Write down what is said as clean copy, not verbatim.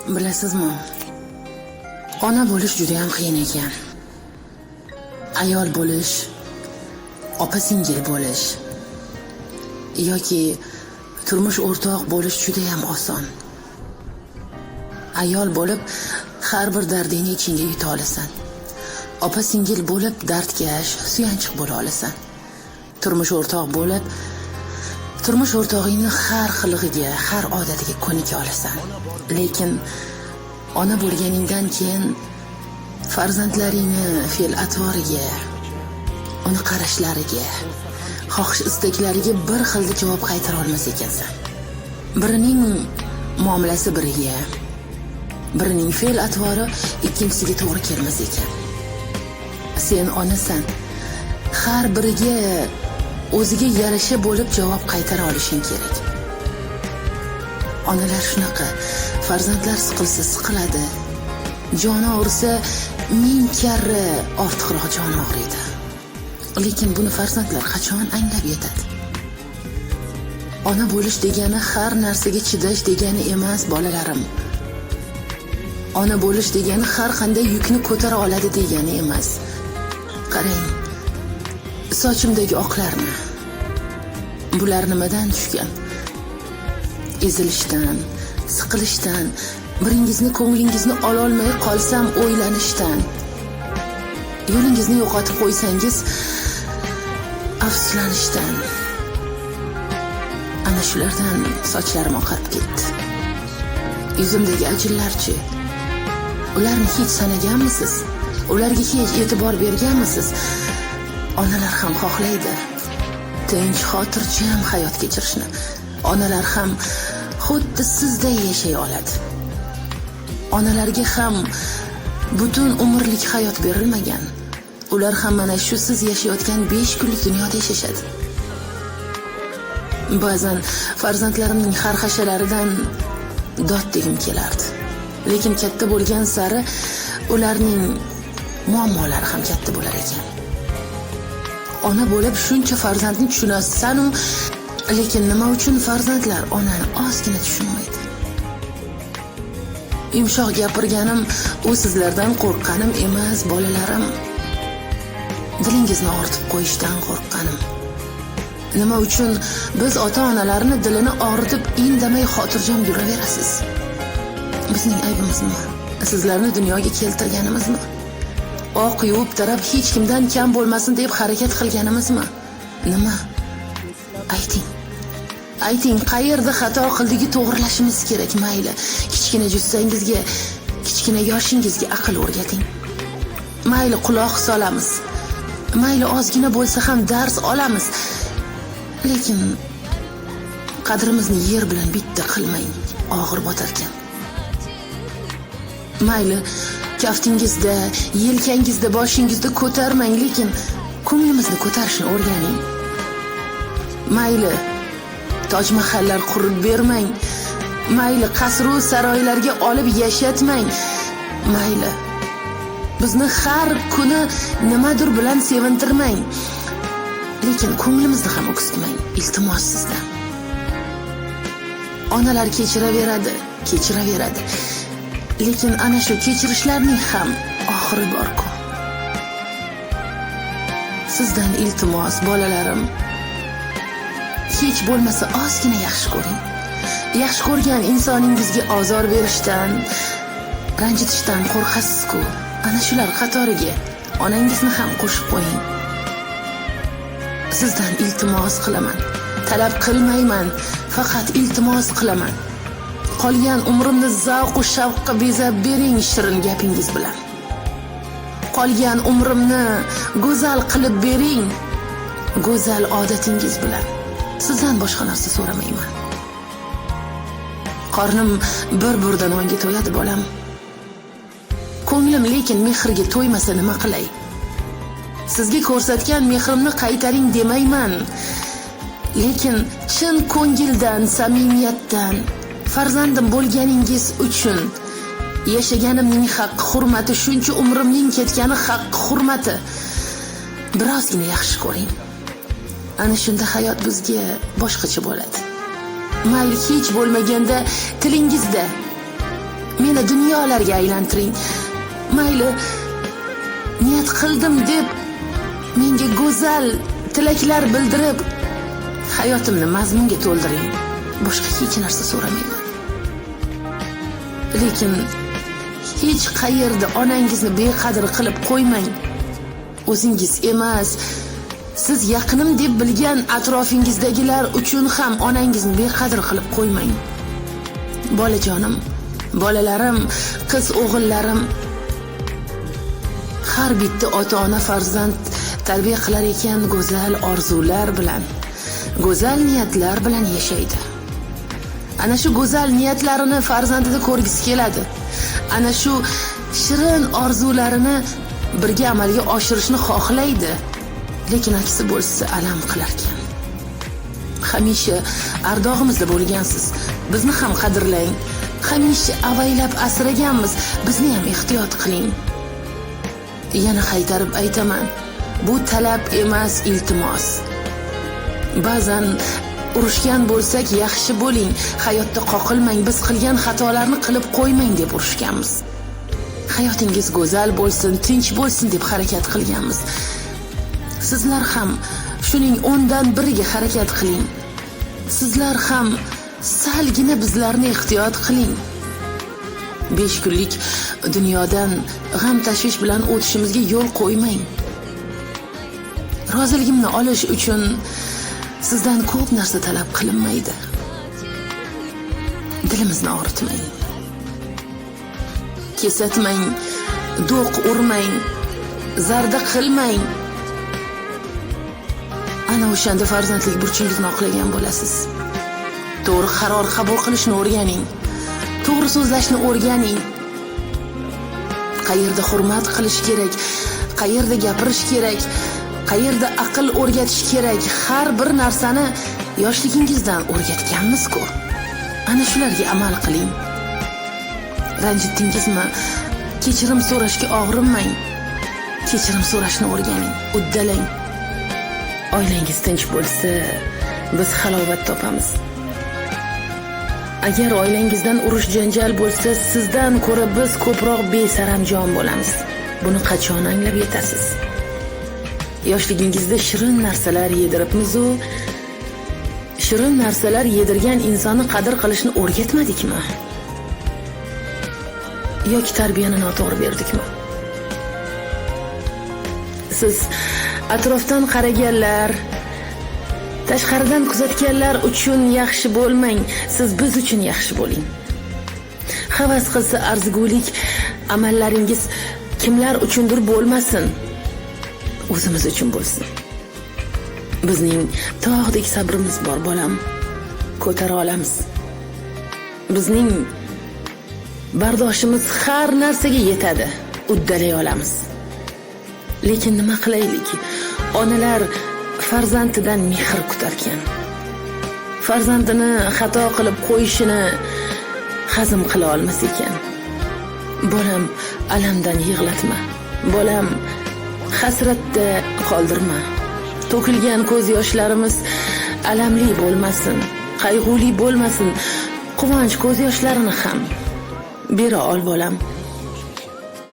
Bilasizmi, ona bo'lish juda ham qiyin ekan. Ayol bo'lish, opa singil bo'lish yoki turmush o'rtoq bo'lish juda ham oson. Ayol bo'lib har bir dardingni ichingga yuta olasan. Opa singil bo'lib dardkash, suyanchiq bo'la olasan. Turmush o'rtoq bo'lib turmush o'rtog'ingni har qilig'iga, har odatiga ko'nika olasan. Lekin ona bo'lganingdan keyin farzandlaringni fe'l-atvoriga, uni qarashlariga, xohish istaklariga bir xilda javob qaytara olmas ekansan. Birining muomalasi biriga, birining fe'l-atvori ikkinchisiga to'g'ri kelmas ekan. Sen onasan. Har biriga o'ziga yarasha bo'lib javob qaytara olishing kerak. Onalar shunaqa, farzandlar siqilsa siqiladi. Joni og'risa ming karra ortiqroq joni og'riydi. Lekin buni farzandlar qachon anglab yetadi? Ona bo'lish degani har narsaga chidash degani emas, bolalarim. Ona bo'lish degani har qanday yukni ko'tara oladi degani emas. Qarang, sochimdagi oqlarni. Bular nimadan tushgan? Ezilishdan, siqilishdan, biringizni ko'nglingizni ololmay qolsam o'ylanishdan. Yo'lingizni yo'qotib qo'ysangiz afsuslanishdan. Ana shulardan sochlarim oqarib ketdi. Yuzimdagi ajinlarchi? Ularni hech sanaganmisiz? Ularga hech e'tibor berganmisiz? Onalar ham xohlaydi tinch, xotirjam hayot kechirishni. Onalar ham xuddi sizday yashay oladi. Onalarga ham butun umrlik hayot berilmagan. Ular ham mana shu siz yashayotgan 5 kunlik dunyoda yashashadi. Ba'zan farzandlarimning xarxashalaridan dod degim kelardi. Lekin katta bo'lgan sari ularning muammolari ham katta bo'lar ekan. Ona bo'lib shuncha farzandni tushunasanu, lekin nima uchun farzandlar onani ozgina tushunmaydi? Yumshoq gapirganim u sizlardan qo'rqqanim emas, bolalarim. Dilingizni og'ritib qo'yishdan qo'rqqanim. Nima uchun biz ota-onalarni dilini og'ritib indamay xotirjam yuraverasiz? Bizning aybimiz nima? Sizlarni dunyoga keltirganimizmi? Oq yuvib tarab hech kimdan kam bo'lmasin deb harakat qilganimizmi? Nima? Ayting. Ayting, qayerda xato qildik, to'g'rilashimiz kerak, mayli. Kichkina jussangizga, kichkina yoshingizga aql o'rgating. Mayli, quloq solamiz. Mayli, ozgina bo'lsa ham dars olamiz. Lekin qadrimizni yer bilan bitta qilmang, og'ir botarkan. Mayli, kaftingizda, yelkangizda, boshingizda ko'tarmang, lekin ko'nglimizni ko'tarishni o'rganing. Mayli, Toj Mahallar qurib bermang. Mayli, qasru saroylarga olib yashatmang. Mayli, bizni har kuni nimadir bilan sevintirmang. Lekin ko'nglimizni ham o'ksitmang, iltimos sizdan. Onalar kechiraveradi, kechiraveradi. Lekin ana shu kechirishlarning ham oxiri bor-ku. Sizdan iltimos, bolalarim. Hech bo'lmasa ozgina yaxshi ko'ring. Yaxshi ko'rgan insoningizga ozor berishdan, ranjitishdan qo'rqasiz-ku. Ana shular qatoriga onangizni ham qo'shib qo'ying. Sizdan iltimos qilaman. Talab qilmayman, faqat iltimos qilaman. Qolgan umrimni zavq u shavqqa bezab bering shirin gapingiz bilan. Qolgan umrimni go'zal qilib bering go'zal odatingiz bilan. Sizdan boshqa narsa so'ramayman. Qornim bir burda nonga to'yadi, bolam. Ko'nglim lekin mehrga to'ymasa nima qilay? Sizga ko'rsatgan mehrimni qaytaring demayman. Lekin chin ko'ngildan, samimiyatdan farzandim bo'lganingiz uchun yashaganimning haqqi hurmati, shuncha umrimning ketgani haqqi hurmati. Birozgina yaxshi ko'ring. Ana shunda hayot bizga boshqacha bo'ladi. Mayli, hech bo'lmaganda tilingizda Meni dunyolarga aylantiring. Mayli, niyat qildim deb menga go'zal tilaklar bildirib, hayotimni mazmunga to'ldiring. Boshqa hech narsa so'ramayman. Lekin hech qayerda onangizni beqadr qilib qo'ymang. O'zingiz emas, siz yaqinim deb bilgan atrofingizdagilar uchun ham onangizni beqadr qilib qo'ymang. Bolajonim, bolalarim, qiz o'g'illarim, har bitta ota-ona farzand tarbiya qilar ekan go'zal orzular bilan, go'zal niyatlar bilan yashaydi. Ana shu go'zal niyatlarini farzandida ko'rgisi keladi. Ana shu shirin orzularini birga amalga oshirishni xohlaydi. Lekin aksi bo'lsa alam qilarkan. Hamisha ardog'imizda bo'lgansiz. Bizni ham qadrlang. Hamisha avaylab asraganmiz. Bizni ham ehtiyot qiling. Yana qaytarib aytaman. Bu talab emas, iltimos. Ba'zan urushgan bo'lsak, yaxshi bo'ling, hayotda qoqilmang, biz qilgan xatolarni qilib qo'ymang deb urushganmiz. Hayotingiz go'zal bo'lsin, tinch bo'lsin deb harakat qilganmiz. Sizlar ham shuning 10dan biriga harakat qiling. Sizlar ham salgina bizlarni ehtiyot qiling. 5 kunlik dunyodan g'am tashvish bilan o'tishimizga yo'l qo'ymang. Roziligimni olish uchun sizdan ko'p narsa talab qilinmaydi. Dilimizni og'ritmang. Kesatmang, do'q urmang, zarda qilmang. Ana o'shanda farzandlik burchingizni oqlagan bo'lasiz. To'g'ri qaror qabul qilishni o'rganing. To'g'ri so'zlashni o'rganing. Qayerda hurmat qilish kerak, qayerda gapirish kerak, qayerda aql o'rgatish kerak, har bir narsani yoshligingizdan o'rgatganmiz-ku. Ana shularga amal qiling. Ranjitdingizmi? Kechirim so'rashga og'rinmang. Kechirim so'rashni o'rganing, uddalang. Oilangiz tinch bo'lsa, biz halovat topamiz. Agar oilangizdan urush janjal bo'lsa, sizdan ko'ra biz ko'proq besaranjom bo'lamiz. Buni qachon anglab yetasiz? Yoshligingizda shirin narsalar yediribmiz-u, shirin narsalar yedirgan insonni qadr qilishni o'rgatmadikmi? Yoki tarbiyani noto'g'ri berdikmi? Siz atrofdan qaraganlar, tashqaridan kuzatganlar uchun yaxshi bo'lmang, siz biz uchun yaxshi bo'ling. Havas qilsa arzigulik amallaringiz kimlar uchundir bo'lmasin, o'zimiz uchun bo'lsin. Bizning tog'dek sabrimiz bor, bolam, ko'tara olamiz. Bizning bardoshimiz har narsaga yetadi, uddalay olamiz. Lekin nima qilaylik? Onalar farzandidan mehr kutarkan. Farzandini xato qilib qo'yishini hazm qila olmas ekan. Bolam, alamdan yig'latma. Bolam, hasratda qoldirma. To'kilgan ko'z yoshlarimiz alamli bo'lmasin, qayg'uli bo'lmasin. Quvonch ko'z yoshlarini ham bera ol, bolam.